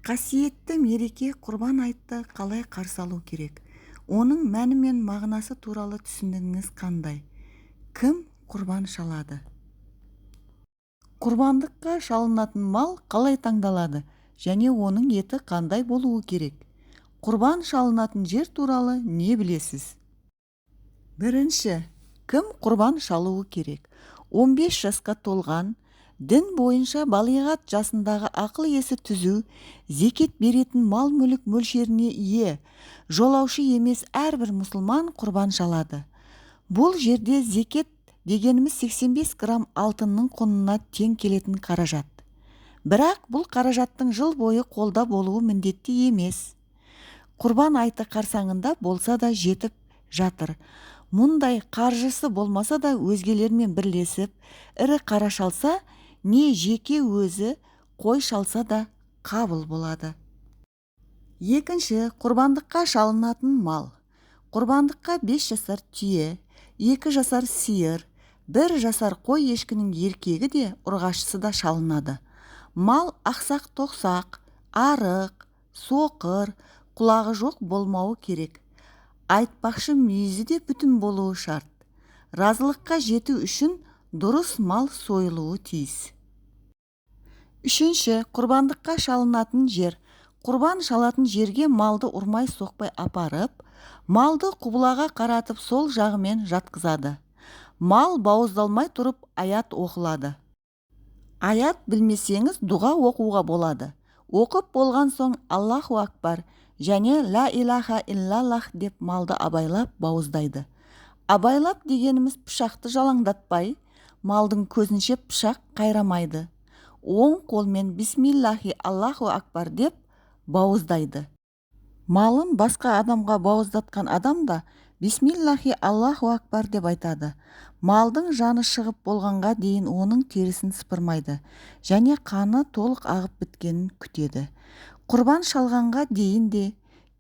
Қасиетті мереке Құрбан айтты қалай қарсы алу керек? Оның мәні мен мағынасы туралы түсінігіңіз қандай? Кім құрбан шалады? Құрбандыққа шалынатын мал қалай таңдалады және оның еті қандай болуы керек? Құрбан шалынатын жер туралы не білесіз? Бірінші, кім құрбан шалуы керек? 15 жасқа толған, дін бойынша балиғат жасындағы ақыл-есі түзу, зекет беретін мал-мүлік мөлшеріне ие, жолаушы емес әрбір мұсылман құрбан шалады. Бұл жерде зекет дегеніміз 85 грамм алтынның құнына тең келетін қаражат. Бірақ бұл қаражаттың жыл бойы қолда болуы міндетті емес. Құрбан айты қарсаңында болса да жетіп жатыр. Мұндай қаржысы болмаса да өзгелермен бірлесіп, ірі қара шалса, не жеке өзі қой шалса да қабыл болады. Екінші, құрбандыққа шалынатын мал. Құрбандыққа 5 жасар түйе, 2 жасар сиыр, 1 жасар қой ешкінің еркегі де, ұрғашысы да шалынады. Мал ақсақ-тоқсақ, арық, соқыр, құлағы жоқ болмауы керек. Айтпақшы, мүйізі де бүтін болуы шарт. Разылыққа жету үшін дұрыс мал сойылуы тиіс. Үшінші, құрбандыққа шалынатын жер. Құрбан шалатын жерге малды ұрмай-соқпай апарып, малды құбылаға қаратып сол жағымен жатқызады. Мал бауыздалмай тұрып аят оқылады. Аят білмесеңіз дұға оқуға болады. Оқып болған соң Аллаху акбар және ла илаха иллаллах деп малды абайлап бауыздайды. Абайлап дегеніміз пышақты жалаңдатпай, малдың көзінше пышақ қайрамайды. Оң қолмен бисмиллахи Аллаху акбар деп бауыздайды. Малын басқа адамға бауыздатқан адам да бисмиллахи Аллаху акбар деп айтады. Малдың жаны шығып болғанға дейін оның терісін сыпырмайды және қаны толық ағып біткенін күтеді. Құрбан шалғанға дейін де,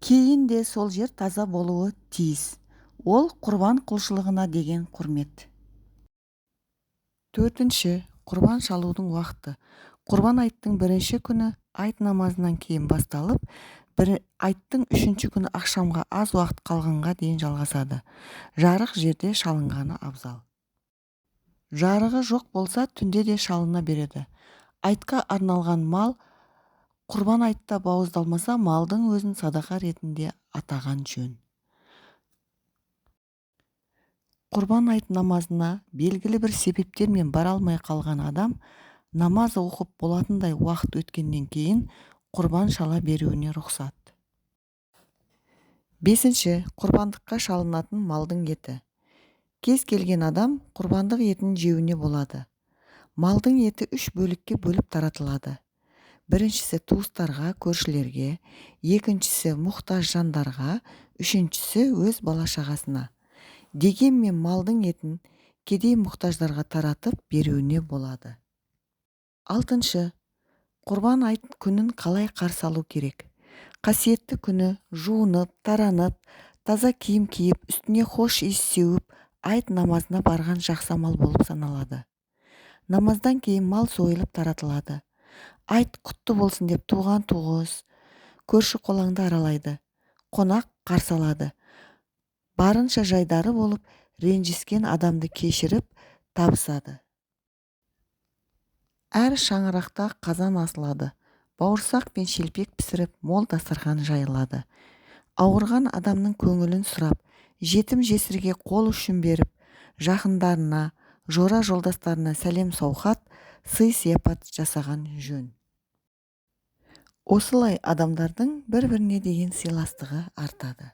кейін де сол жер таза болуы тиіс. Ол құрбан құлшылығына деген құрмет. Төртінші, құрбан шалудың уақыты. Құрбан айттың бірінші күні айт намазынан кейін басталып, айттың үшінші күні ақшамға аз уақыт қалғанға дейін жалғасады. Жарық жерде шалынғаны абзал. Жарығы жоқ болса түнде де шалына береді. Айтқа арналған мал құрбан айтта бауыздалмаса, малдың өзін садақа ретінде атаған жөн. Құрбан айт намазына белгілі бір себептермен бара алмай қалған адам намаз оқып болатындай уақыт өткеннен кейін құрбан шала беруіне рұқсат. Бесінші, құрбандыққа шалынатын малдың еті. Кез келген адам құрбандық етін жеуіне болады. Малдың еті 3 бөлікке бөліп таратылады. Біріншісі туыстарға, көршілерге, екіншісі мұқтаж жандарға, үшіншісі өз бала-шағасына. Дегенмен малдың етін кедей мұқтаждарға таратып беруіне болады. Алтыншы, құрбан айт күнін қалай қарсы алу керек? Қасиетті күні жуынып, таранып, таза киім киіп, үстіне хош иіс сеуіп, айт намазына барған жақсы амал болып саналады. Намаздан кейін мал сойылып таратылады. Айт құтты болсын деп туған туыс, көрші қолаңды аралайды, қонақ қарсы алады. Барынша жайдары болып, ренжіскен адамды кешіріп, табысады. Әр шаңырақта қазан асылады, бауырсақ пен шелпек пісіріп, мол дастархан жайылады. Ауырған адамның көңілін сұрап, жетім жесірге қол ұшын беріп, жақындарына, жора жолдастарына сәлем сауқат, сый-сияпат жасаған жөн. Осылай адамдардың бір-біріне деген сыйластығы артады.